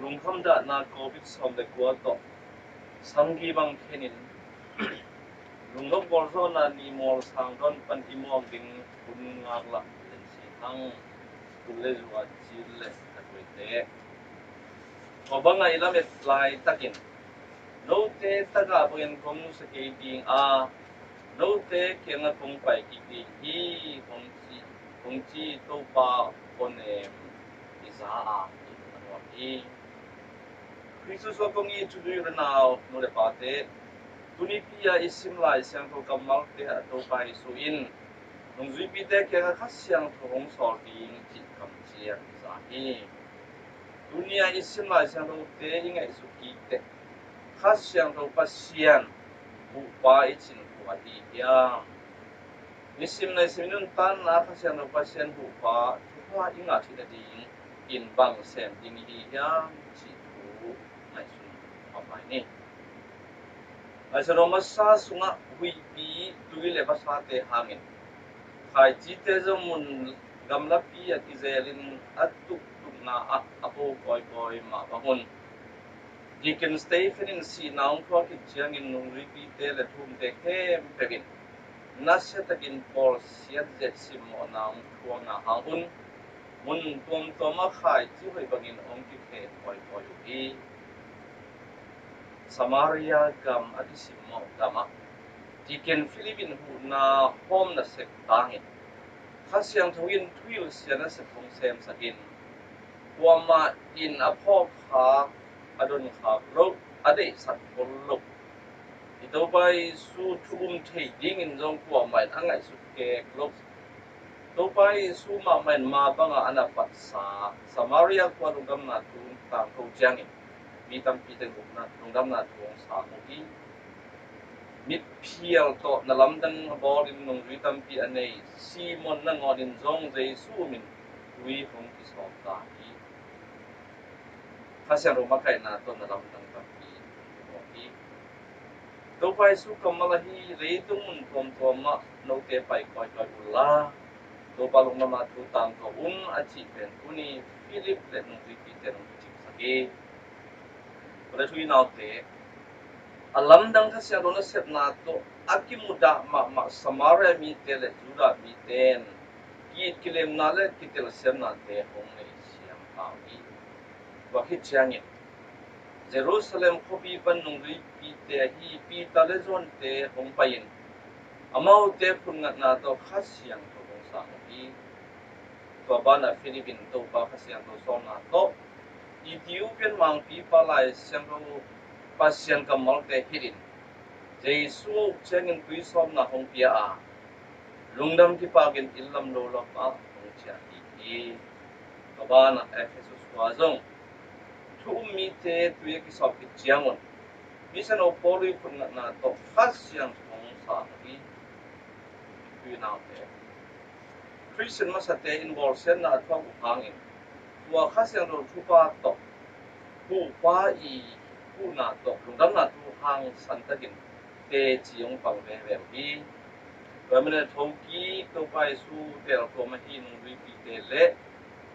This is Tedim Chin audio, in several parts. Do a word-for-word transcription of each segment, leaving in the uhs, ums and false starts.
Lungkham dahna Covid sawm le kua tawh samgi bang khenin lungnop gualzawhna ni mual sang dawn pan i muang ding hun ngaklah len si hang. Kul le zua cil le a tuaite, tua bangah i lamet laitakin note tagah bangin kong nusia kei ding a, note kiangah kong pai kik ding hi, kong ci, kong ci Topa awnem i za a i lungnuam hi. Khristu suak kong it thuduh i unau nu le pate, tunipi a i sim Lai Siangtho kammalte ah Topa Jesu in nungzuipite kiangah Kha Siangtho hong sawl ding cih kamciam i za hi. Tuni a i sim Lai Siangthote i ngaihsut kik teh Kha Siangtho Pasian huhpa i cih kua hi hiam? Nisim naisim i nuntakna Kha Siangtho Pasian huhpa thupha i ngah theih nading in bang sem ding i hi hiam cih thu ngaihsun a pai ni. Lai Siangtho masa sungah huihpi, tui le vasate hangin khaicite zong mun gamlapi ah kizelin a tuktukna ah a po kawikawi mah bang un, Deacon Stephen in sihna hong thuak khit ciangin nungzuipite le thu-umte khempeuh in nasia takin bawlsiat zet simmawhna hong thuakna hang un mun tuamtuam ah khaici hoih bangin hong kikheh kawikawi uh hi. Samaria gam a kisimmawh gamah Deacon Philip in huhna hawm nasep tangin Kha Siangtho in thuhilhsia nasep hong semsakin kuamah in a phawkkhak, a donkhak loh, a deihsak khol loh, i Topa Jesu thu um thei dingin zong kuamah in a ngaihsut kek loh, Topa Jesu mahmah in ma bangah a na patsa Samaria khua lungdamna thu tangko ciangin mi tampi teng lungdamna thu hong sang uh hi. Mitphial tawh na lamdang a bawlin nungzui tampi a nei Simon nangawnin zong Jesu min tui hong kisawm ta hi. Kha Siangtho makaihna tawh na lamdang tampi hong kibawm hi. Topa Jesu kammal ahi leitung mun tuamtuam ah note pai kawikawi unla, Topa lungdamna thu tangko un a cih pen tuni Philip le nungzuipite nong kicingsak hi. Tua le thu i naute, a lamdang Kha Siangtho nasepna tawh a kimudah mahmah Samaria mite le Judah mite in ki-it kilemna le kitelsiamnate hong nei siam pah uh hi. Tua khit ciangin Jerusalem khuapi pan nungzuipite ahi Peter le Johnte hong pai-in amaute phutngatna tawh Kha Siangtho hong sang uh hi. Tua banah Philip in Topa Kha Siangtho sawlna tawh Ethiopian mangpipa Lai Siangtho Pasian kammalte hilhin Jesu a uk ciangin tuisawpna hong pia a, lungdam kipakin inn lam lo lamah hong ciah kik hi. Tua banah Ephesus khua zong thu um mite tui a kisawp khit ciangun Misiangtho Paul i phutngatna tawh Kha Siangtho hong sang uh hi. Tui naute, Khristian masate in bawlsiatna a thuak uh hangin tua Kha Siangtho thupha tawh huhpa i huhna tawh lungdamna thu hangsan takin teci hong pang veve uh hi. Tua manin a thokik Topa Jesu teltuam ahi nungzuipite le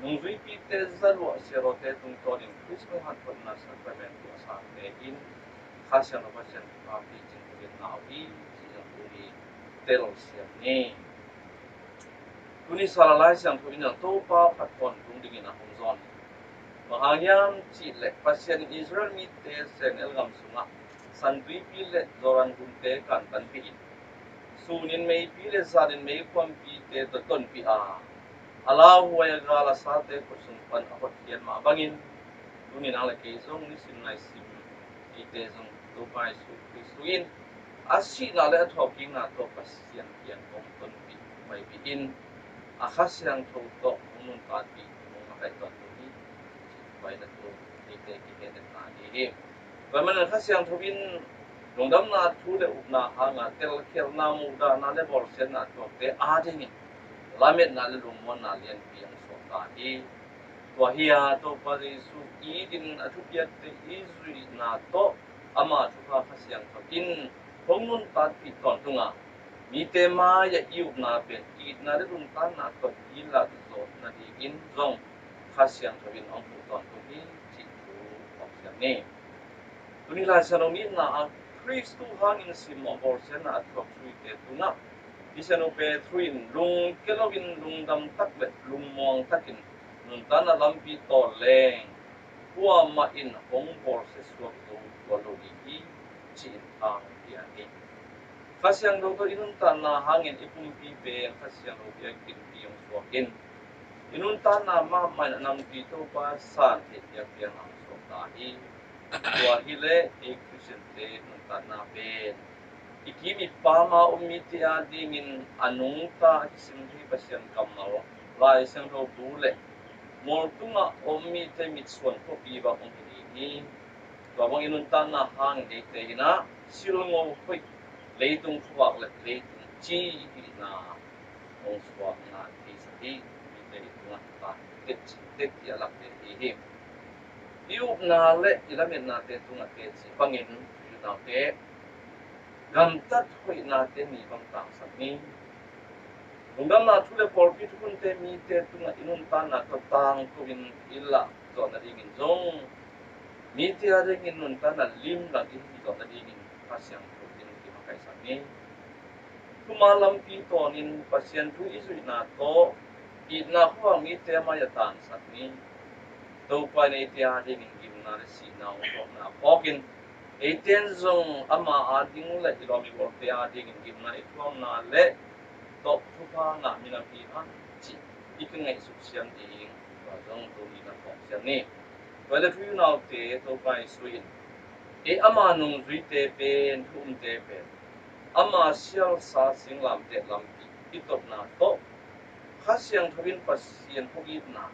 nungzuipite zaluah siarawte tungtawnin Christmas hanthotna sacrament tuahsangte in Kha Siangtho Pasian thupha picing tukinna uh hi, cih zong tuni telsiam ni. Tuni sal a Lai Siangtho in zong Topa phat tawntung dingin a hong zawn hi. Bang hang hiam cih leh Pasian in Israel mite Sehnel gam sungah San Tuipi le Jordan gumte kantanpih in, sunin meipi le zanin meikuampite tawh tonpih a, a lauhuai a gal a sate khut sung pan a hotkhiat mah bangin, tuni nang le kei zong nisim naisim eite zong Topa Jesu Khristu in a sihna le a thawhkikna tawh Pasian kiang hong tonpih paipih in, a Kha Siangtho tawh hong nuntakpih, hong makaih tawntung hi. Cih pai na tu eite kihehnepna ahi hi. Tua manin Kha Siangtho in lungdamna thu le upna hanga telkhialhna, muhdahna le bawlsiatna a thuakte adingin lametna le lungmuanna lianpi hong suakta hi. Tua hi a, Topa Jesu itin a thupiakte i zuihna tawh ama thupha Kha Siangtho in hong nuntakpih tawntung a, mite mai-ah i upna pen itna le lungtanna tawh i lak zawh nadingin zong Kha Siangtho in hong huh tawntung hi, cih thu hi. Tuni Lai Siangtho nihna ah Khristu hangin simmawh bawlsiatna a thuak suite tungah i Siangtho Petru in lungke loin lungdam tak le lungmuang takin nuntakna lampi tawl leng kuamah in hong bawlsia suak zo tuan lo ding hi, ci-in thang hi a hi. Kha Siangtho tawh i nuntakna hangin i pumpi pen Kha Siangtho biakinnpi hong suak in i nuntakna mahmah in a nampi Topa san theih biakpiakna hong suak ta hi. Tua hileh ei Khristiante nuntakna pen i kim i pam a om mite adingin a nungta a kisim thei Pasian kammal Lai Siangtho bu le mual tungah om mite mitsuan khuapi bang hong hi ding hi. Tua bang i nuntakna hangin eite in ah silngo hoih, leitung khuavak le leitung ci i hihna hong suakna theisak hi. Mite i tungah ta tet tet i a lak vet hi hi. I upna le i lametnate tungah teci bangin i unaute gamtat hoihnate ni bang tangsak ni. Lungdamna thu le pawlpi thukhunte mite tungah i nuntakna tawh tangko in i lah zawh nadingin zong mite adingin nuntakna limlang i hi zawh nadingin Kha Siangtho in kimakaihsak ni. Thuman lampi tawnin Pasian thu i zuihna tawh itna khuavak mite a mai a tangsak ni. Topa in eite adingin gimna le sihna hong thuakna phawkin eite in zong ama ading le i lawm i gualte adingin gimna i thuakna le tawh thupha ngah minam hi hang cih i kingaihsuk siam ding tua zong tuni na phawk siam ni. Tua le thu i unaute Topa Jesu in ei ama nungzuite pen thu umte pen ama sialsa singlamteh lampi i topna tawh Kha Siangtho in Pasian hong itna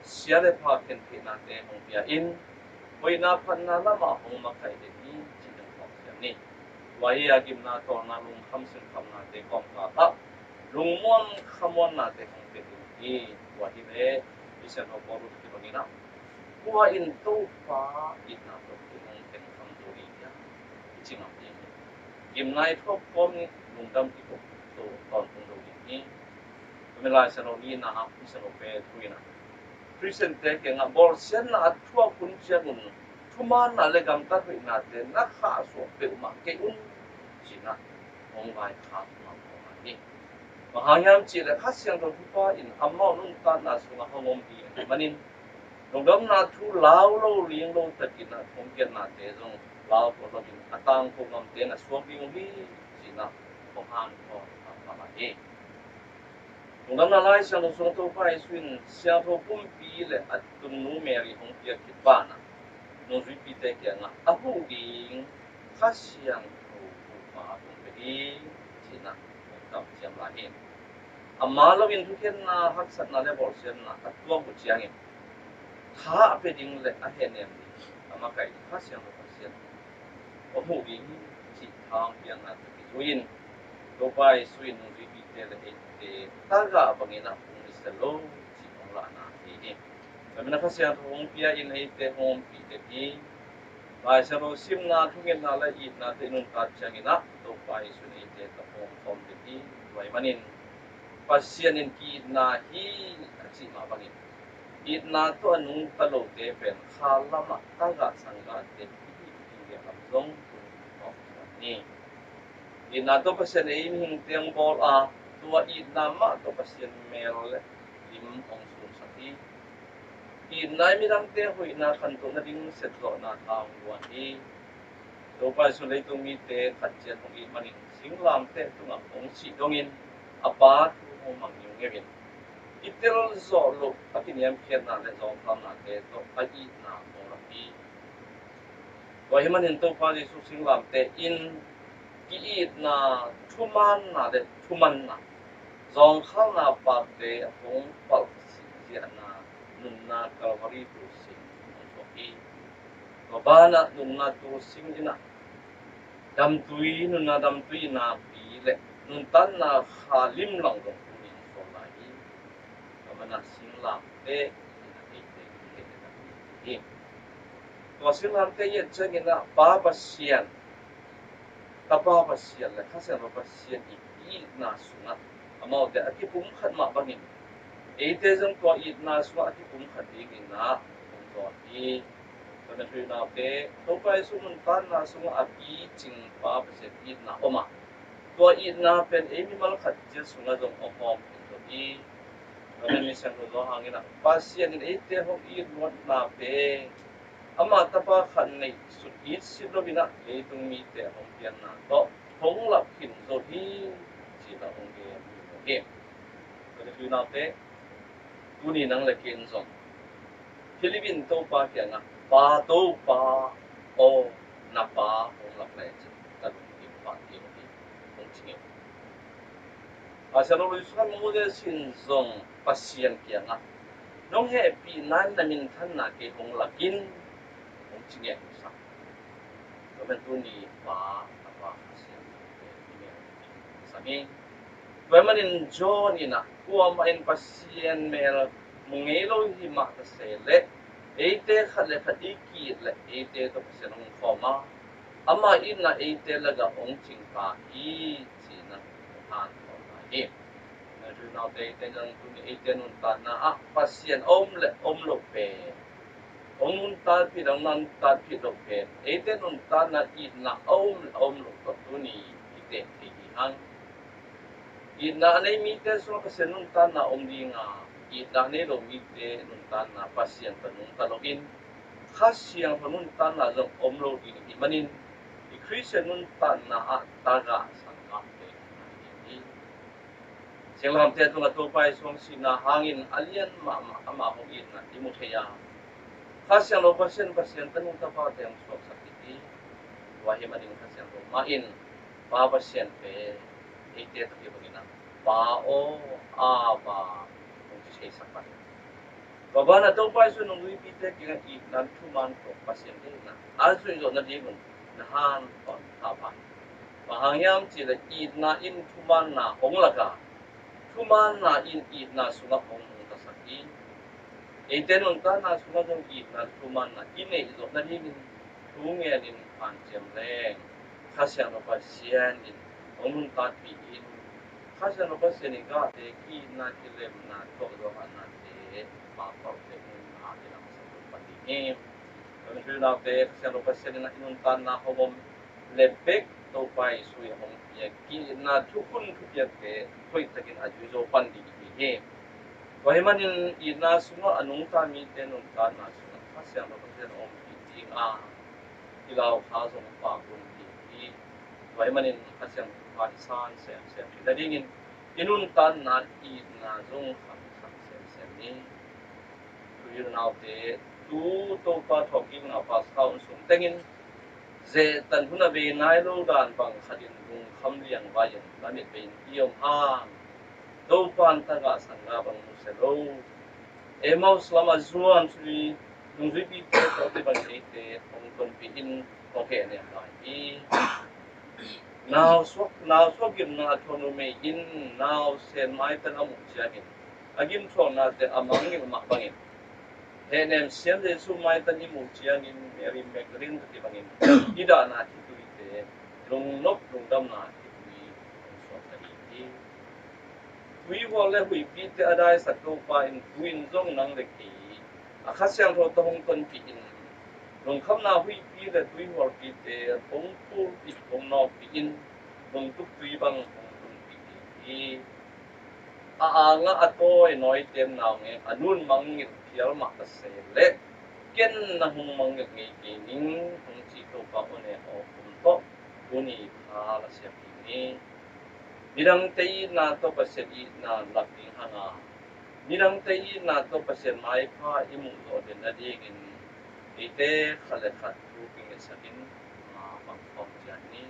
sia le pha khen theihnate hong pia in hoihna phatna lamah hong makaih den hi cih hong phawk siam ni. Tua hi a gimna tawlna lungkham sinkhamnate kawmkal ah lungmuan khamuannate hong pia ding hi. Tua hi le i Siangtho Paul tawh kibangin ah kua in Topa itna tawh kei hong khen kham zo ding hiam? I ci ngam ding hi. Gimna i thuak kawm in lungdam i kop to tawntung lo ding hi. Tumi Lai Siangtho nihna ah i Siangtho Petru in ah Khristiante kiangah bawlsiatna a thuak hun ciangun thumaanna le gamtat hoihnate na khahsuah peuhmah kei un ci-in ah hong vaikhak mah hi. Bang hang hiam cih leh Kha Siangtho thupha in amau nuntakna sungah hong om ding ahih manin lungdamna thu lau lo ling lo takin ah thongkiatnate zong lau pawh loin a tangko ngamte na suak ding uh hi ci-in ah kong hanthawn mahmah hi. Lungdamna Lai Siangtho sungah Topa Jesu in siangtho pumpi le a tunnu Mary hong piak khit banah nungzuipite kiangah a huh ding Kha Siangtho Topa hong pia ding ci-in ah hong kamciam lai hi. Ama loin thukhenna, haksatna le bawlsiatna a tuak uh ciangin tha a pia ding le a hehnem ding a makaih Kha Siangtho Pasian hong huh ding hi cih thang piakna tawh kizui in Topa Jesu in nungzuipite le eite tagah bangin ah hong ni sia lo cih hong lahna hi hi. Tua manin ah Kha Siangtho hong pia in eite hong ompih tek hi. Lai Siangtho simna, thungetna le itna tawh i nuntak ciangin ah Topa Jesu in eite tawh hong om tek hi. Tua ahih manin Pasian in ki-itna hi a cih mah bangin itna tawh a nungta lote pen kha lamah tagah sanggahte i hih ding lam zong tung hi mawk hi ni. Itna tawh Pasian ei mihingte hong bawl a, tua itna mah tawh Pasian mel le lim hong sunsak hi. Itna i midangte hoihna khantoh nading setzawhna tha hong guan hi. Topa Jesu leitung mite khat ciat hong it manin singlamteh tungah hong sih dongin a Pa thu hong mang ngiungeu in i tel zawh loh a kiniamkhiatna le zawngkhalnate tawh a itna hong lak hi. Tua ahih manin Topa Jesu singlamteh in ki-itna thumaanna le thumanna zawngkhalna pakte a hong palh ziahna nunna Calvary tursing hong suak hi. Tua banah nunna tursing in ah damtui, nunna damtui nakpi le nuntakna kha limlang zong tuni hong suak lai hi. Tua manin ah singlamteh in ah eite i et hi. Tua singlamteh i et ciangin ah Pa Pasian, Tapa Pasian le Kha Siangtho Pasian i itna sungah amaute a kipumkhat mah bangin eite zong tua itna sungah a kipumkhat dingin ah hong zawn hi. Thuhilhnaute, Topa Jesu nuntakna sungah a picing Pa Pasian itna om a, tua itna pen ei mimal khat ciat sungah zong om hawm khin zo hi. Tua pen mi siangtho Johan in ah Pasian in eite hong it luatna pen amah Tapa khat neih sut it sit loin ah leitung mite hong pianna tawh hong lak khin zo hi, ci-in ah hong gen hi. Tua pen thuhilhnaute, tuni nang le kei in zong Philip in Topa kiangah, Pa, Topa aw, na Pa hong lak leh cin ka lungkim pah ding hi, hong ci ngei. Pasian lo lui suan Moses in zong Pasian kiangah, nong hehpihna in na minthanna kei hong lak in, hong ci ngei sa. Tua pen tuni Pa, Tapa, Pasian pen i mel sa hi. Tua ahih manin John in ah kuamah in Pasian mel mu ngei lo hi mah ta se leh eite khat le khat i ki-it leh eite tawh Pasian hong khawm a, ama itna eite lakah hong cing ta hi, ci-in ah hong hanthawn ta hi. Tua pen thuhilhnaute, eite in zong tuni eite nuntakna ah Pasian a om le a om loh pen, hong nuntakpih le hong nuntakpih loh pen, eite nuntakna itna a om le a om loh tawh tuni i teh thei ding hang. Itna a nei mite sungah Pasian nuntakna om ding a, itna a nei lo mite nuntakna Pasian tawh nungta loin Kha Siangtho nuntakna zong om lo ding ahih manin i Khristian nuntakna ah tagah sanggamte hi. Singlamteh tungah Topa Jesu hong sihna hangin a lian mahmah ama hong itna i mu thei a, Kha Siangtho Pasian, Pasian tanu Tapa te hong suaksak hi. Tua ahih manin Kha Siangtho mah in Pa Pasian pen eite tawh kibangin ah, Pa aw, Abba, hong ci theisak pah hi. Tua banah Topa Jesu nungzuipite kiangah itna thuman tawh Pasian deihna a zuih zawh nadingun na hanthawn ta pah hi. Bang hang hiam cih leh itna in thumaanna hong lak a, thumaanna in itna sungah hong nungtasak hi. Eite nuntakna sungah zong itna thumaanna i neih zawh nadingin thu ngenin hanciam leng Kha Siangtho Pasian in hong nuntakpih in, Kha Siangtho Pasian in gahte ki-itna, kilemna, thuakzawhna te, pakpauhte nunna i lamsak pan ding hi. Tua pen thuhilhnaute, Kha Siangtho Pasian in i nuntakna hong om le bek Topa Jesu in hong piak ki-itna thukhun thupiakte hoihtakin a zui zo pan ding i hi hi. Tua ahih manin itna sungah a nungta mite nuntakna sungah Kha Siangtho Pasian a ompih ding a, i lau kha zong pah hun ding hi. Tua ahih manin Kha Siangtho Pasian san semsem theih nadingin i nuntakna itna zong khangsak semsem ni. Thuhilhnaute, tu Topa thawhkikna Paskha hun sung tengin zehtan hun a bei nai lo dan bang khatin lungkham liangvai-in na mit bei-in i om hang, Topa in tagah sangga bang nusia lo Emmaus lamah zuan sui nungzuipite tawh kibang eite hong tonpih in hong hehnem lai hi. Nau suak, nau suak gimna a thuak numei in nausen maitan a muh ciangin a gimthuaknate a mangngilh mah bangin, hehnem siam Jesu maitan i muh ciangin Mary Magdalene tawh kibangin i dahna khituite lungnop lungdamna khitui hong suak ta hi. Tuihual le huihpite a daisak Topa in tu-in zong nang le kei a Kha Siangtho tawh hong tonpih in, lungkhamna huihpi le tuihualpite hong pulpih hong nawkpih in, lungtup tui bang hong tunpih ding hi. A angah a tawi nawi tem naungek a nun mangngilh phial mah ta se leh ken na hong mangngilh ngei kei ning, hong ci Topa aw ne aw kum tawh tuni kha la siam ding hi. Midangte itna tawh Pasian itna lak ding hang a, midangte itna tawh Pasian maipha i muh zawh den nadingin eite khat le khat thu kingetsak in, a, pang khawm ciat ni.